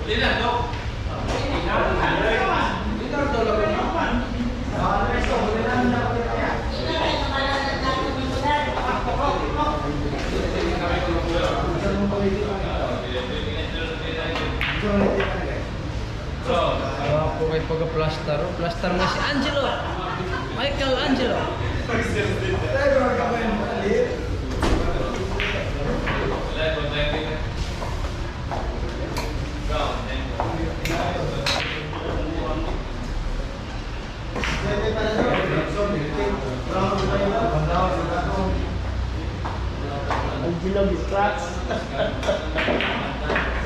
Ako kay pagka-plaster. Plaster mo si Angelo. Michael Angelo. Angelo Bistrats.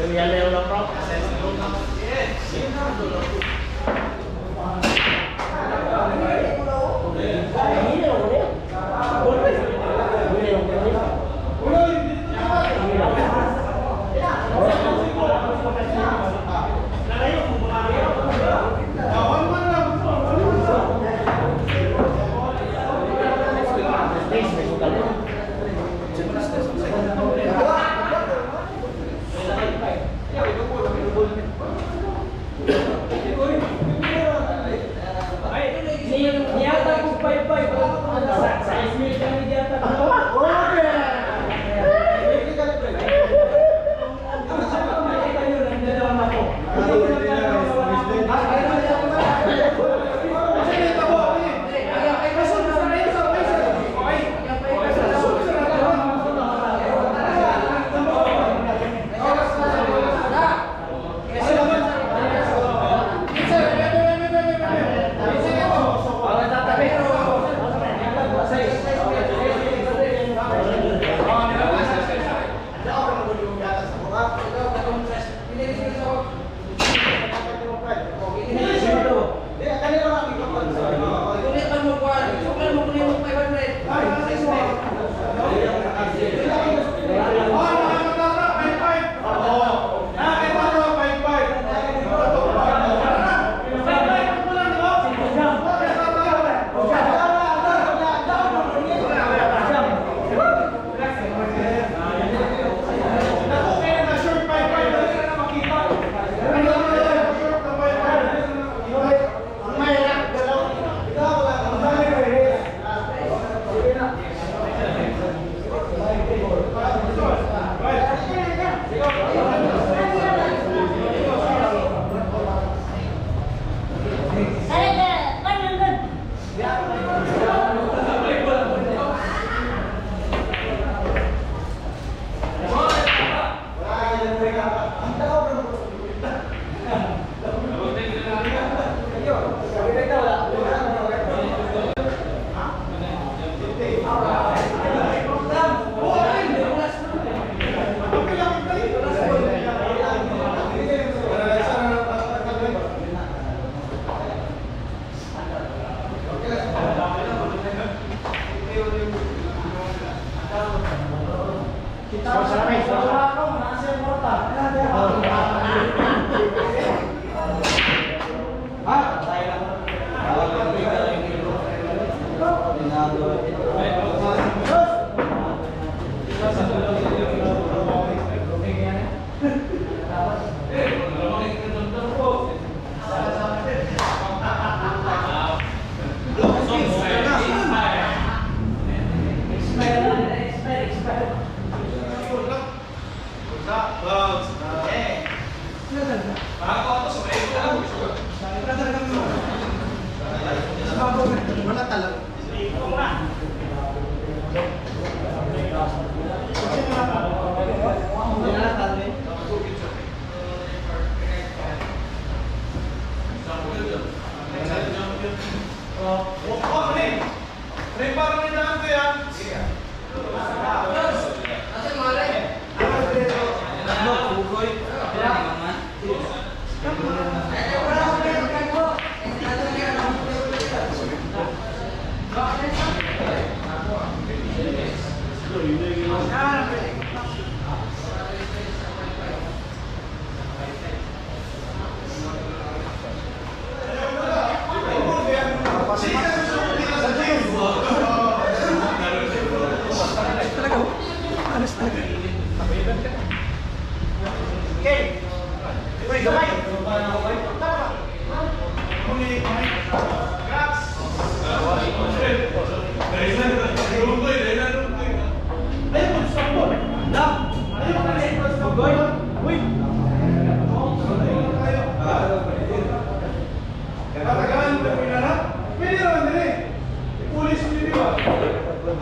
Yung na prop. Niyata ko pay-pay. Sa Ismail kami diyata. Wala talaga. Uy! Katagaan mo na na. Pwede naman din eh. Pulis mo din ba?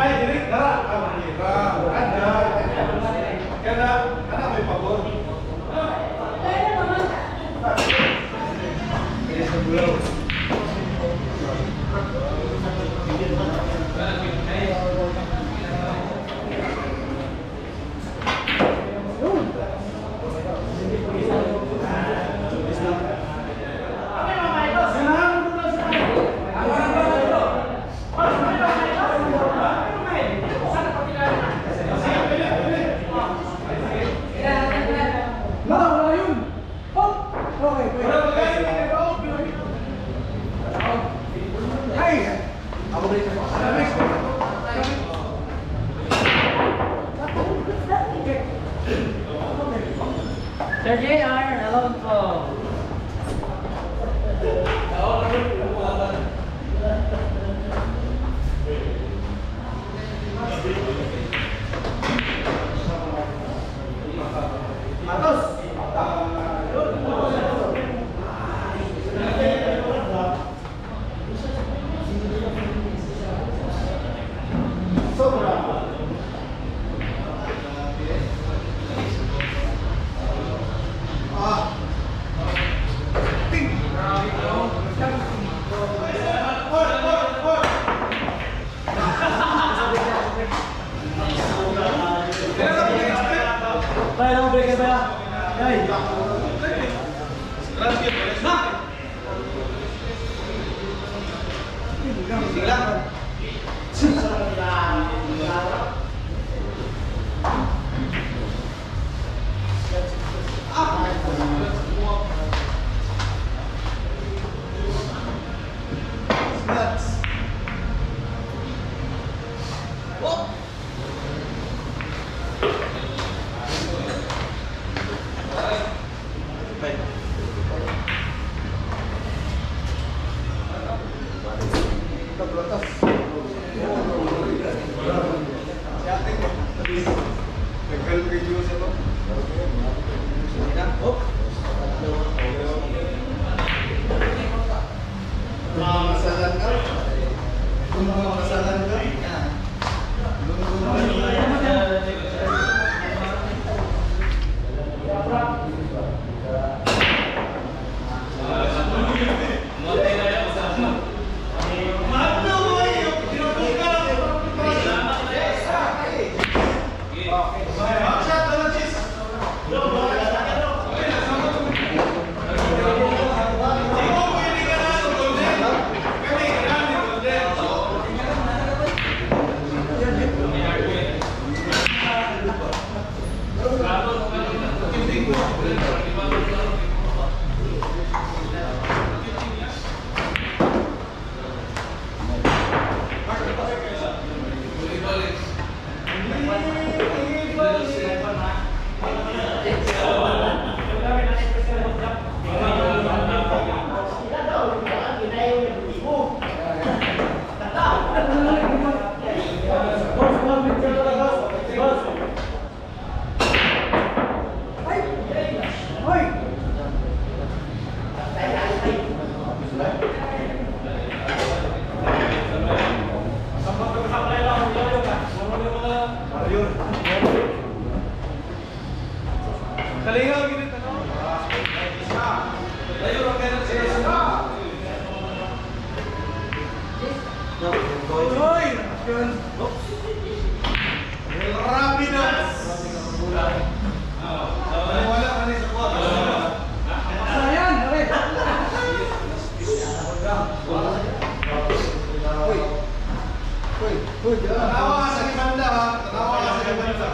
Ay, dili, dara. Ah, dira. Ada. Kana, kana may pabor. Wala, wala yun. Oh! Okay, wait. Ay! Ako balik ako. Sir JR, alone po. Atos. Sobra. Ah. Ting. Four, four, four. Tayo lang, break ba? Ay. Nuts. Nagkalbo kay Jose to. Mamasalan ka? Kung mamasalan ka? Ay! Hoy! Kalingaw ginit ano? Layo ra kayo sila. Hoy! Rapidas! Wala ka na sa kwarto. Sayang! Okay. Uy. Uy, uy, tanawa ka sa limanda ha. Tanawa ka sa limanda.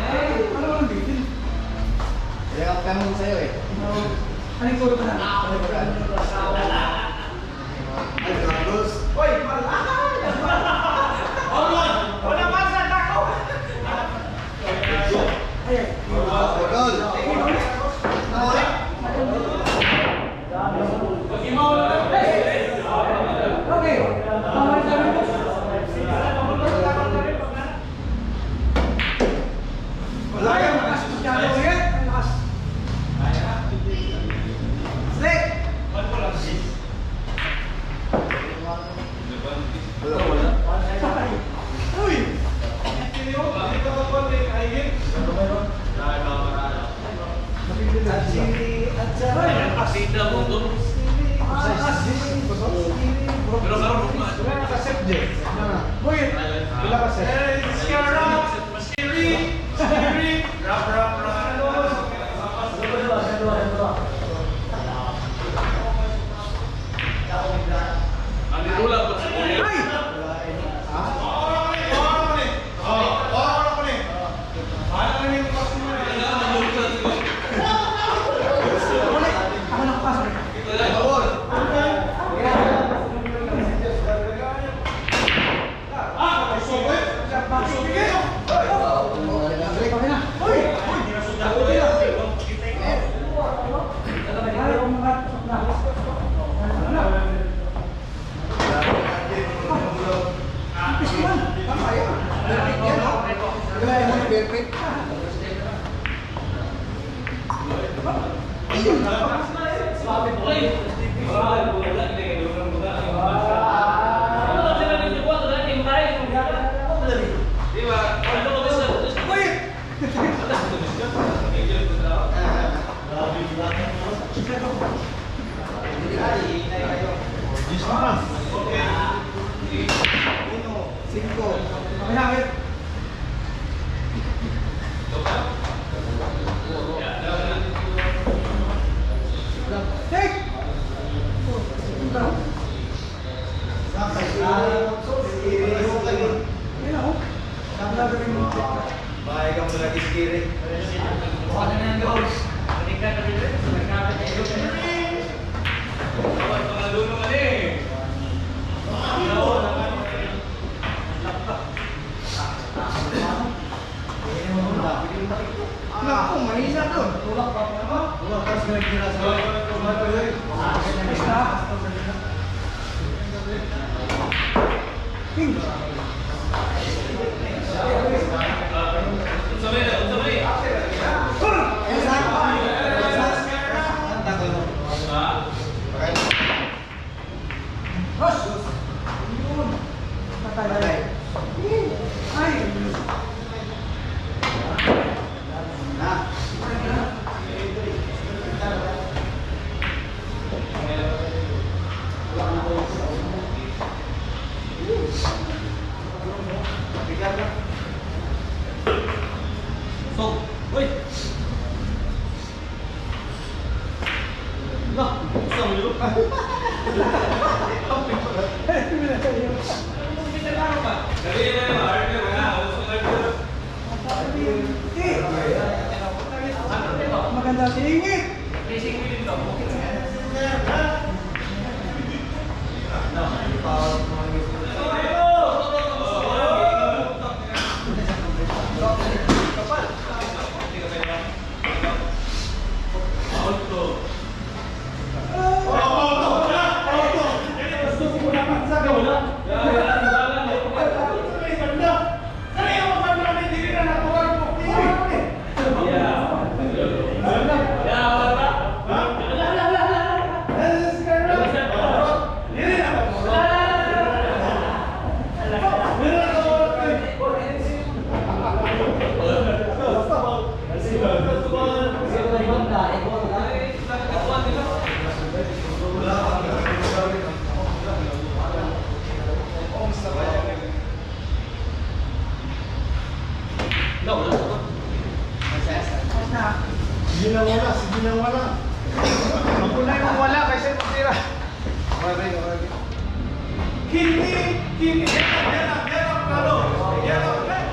Ay, ano walang bitin? Kaya ang tanong sa'yo eh. Anong turo ka na? Ay, Carlos. Hoy, wala! Wala pa sa tako! Ay, ay. Gol. Okay. Tama rin sabi mo. Wala kang Pila ka sir? Skiri, skiri, rap, rap, rap. Ay! Uli! Ako nakapasok. Okay na. Uy! Ay, umangat. Pasok na. Ano na? Ipis man. Tama yan. Perfect yan, no? Di ba yung perfect? Cinco. Okay na, wait. Take! Ayun ako. Tama na gawin mo. Bahay ka mo lagi skiri. Naku, mahina doon. Tulak pa pa. Wala, tapos ka nagtira sa Basta. King. Rush! Yun. Patay. Ay! Maganda singit! Sige na wala, sige na wala. Ako na yung wala kasi magtira. Kini, kini, yan ang, yan ang plano. Yan ang plano.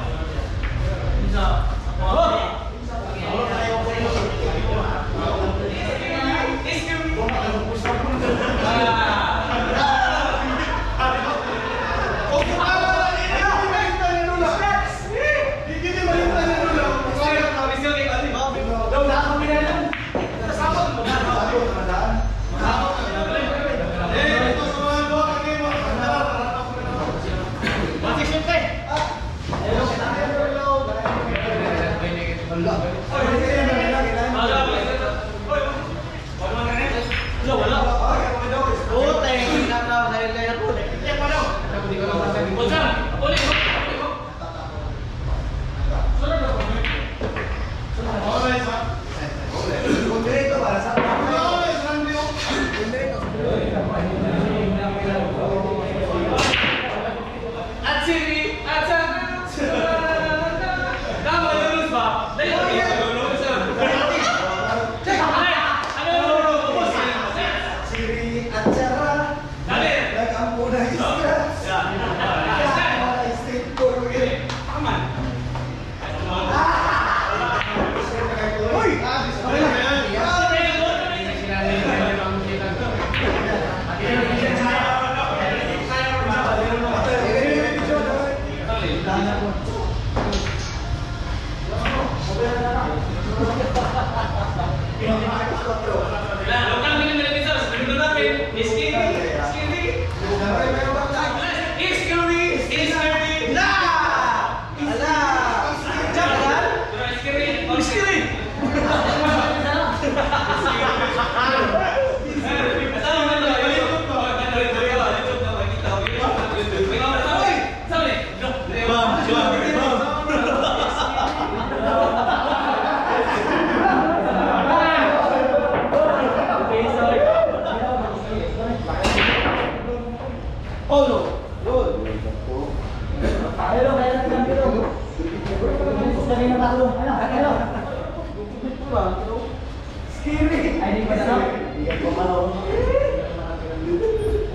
At Siri, at sa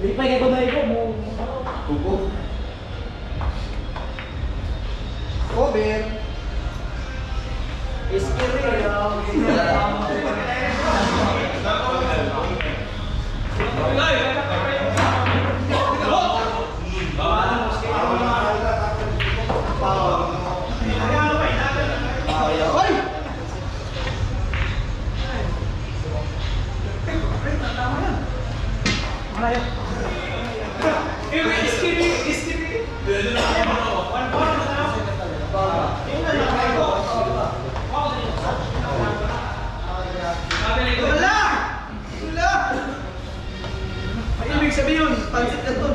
Lipay kay ko na iko mo. Tubo. Over. Wala! Wala! Ay, ibig sabihin yun, pansit na to.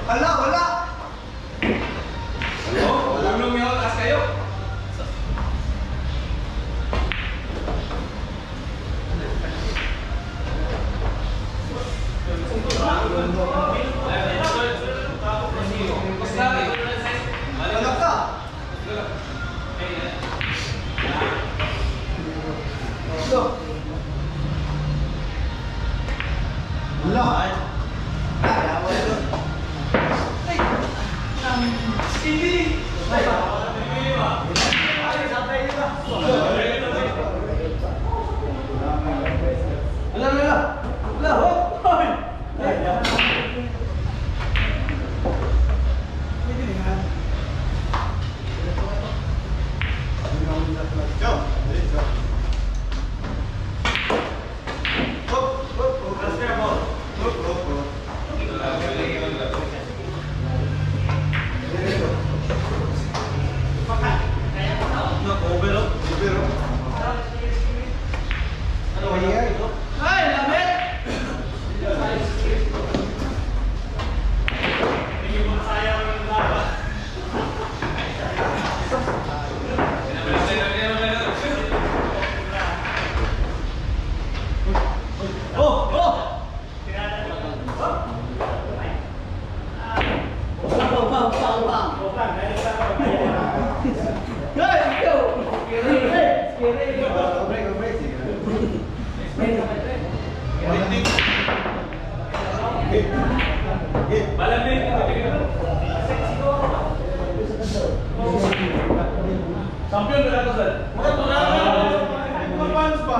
Wala, wala! Wala ka! Go. Wala. Wala, wala, wala. Wala, oh! Hoy! Go. Go. Hop, hop, hop. Hop, hop, hop. Ay, lamit! Oh, oh! Wow, wow, wow, wow. Hey, go! Mag-bounce ba?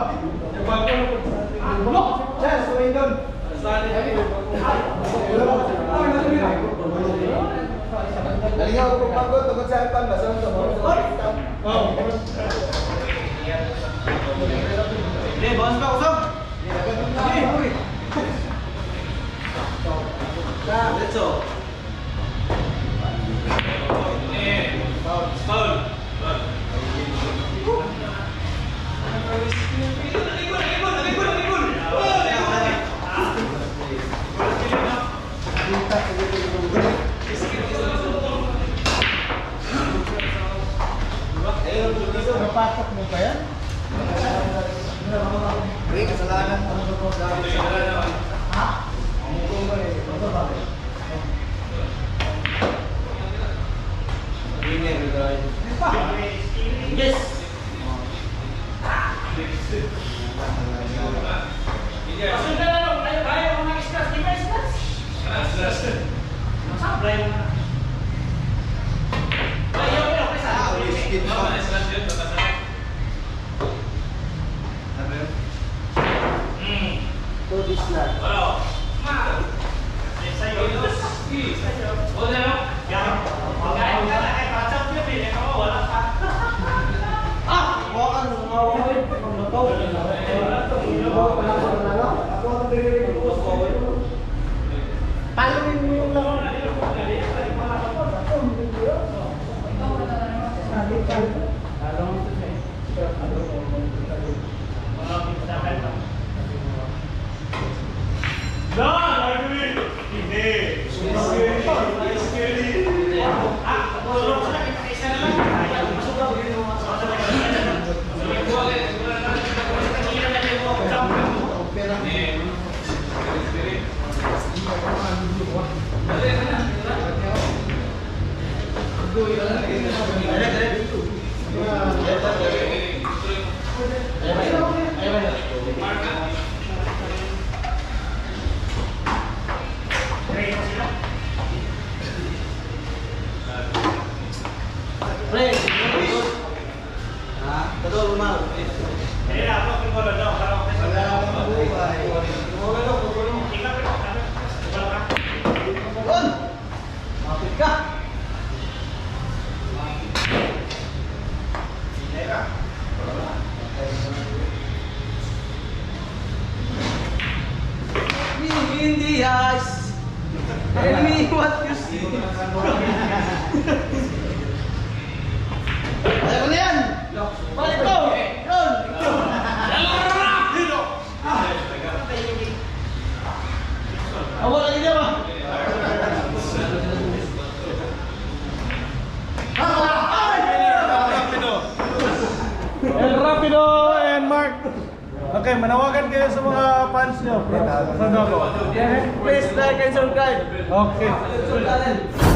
Chess, wait doon. Nalingaw ko pagod tungkol sa iPad, basta mo sa Hindi, bounce pa, usap! Let's go. Napasok mo pa yan? Uy, kasalanan. Ha? Yes! Paluin mo yung laro. Pre! Ha? Totoo, ma. Yun! Mapit ka! Me in the eyes. Tell me what you see. Ayaw ko na yan! Balik ko! Yun! Ah, wala ka ba? El Rapido and Mark. Okay, manawagan kayo sa mga fans nyo. Sa Dogo. Please like and subscribe. Okay. Subscribe.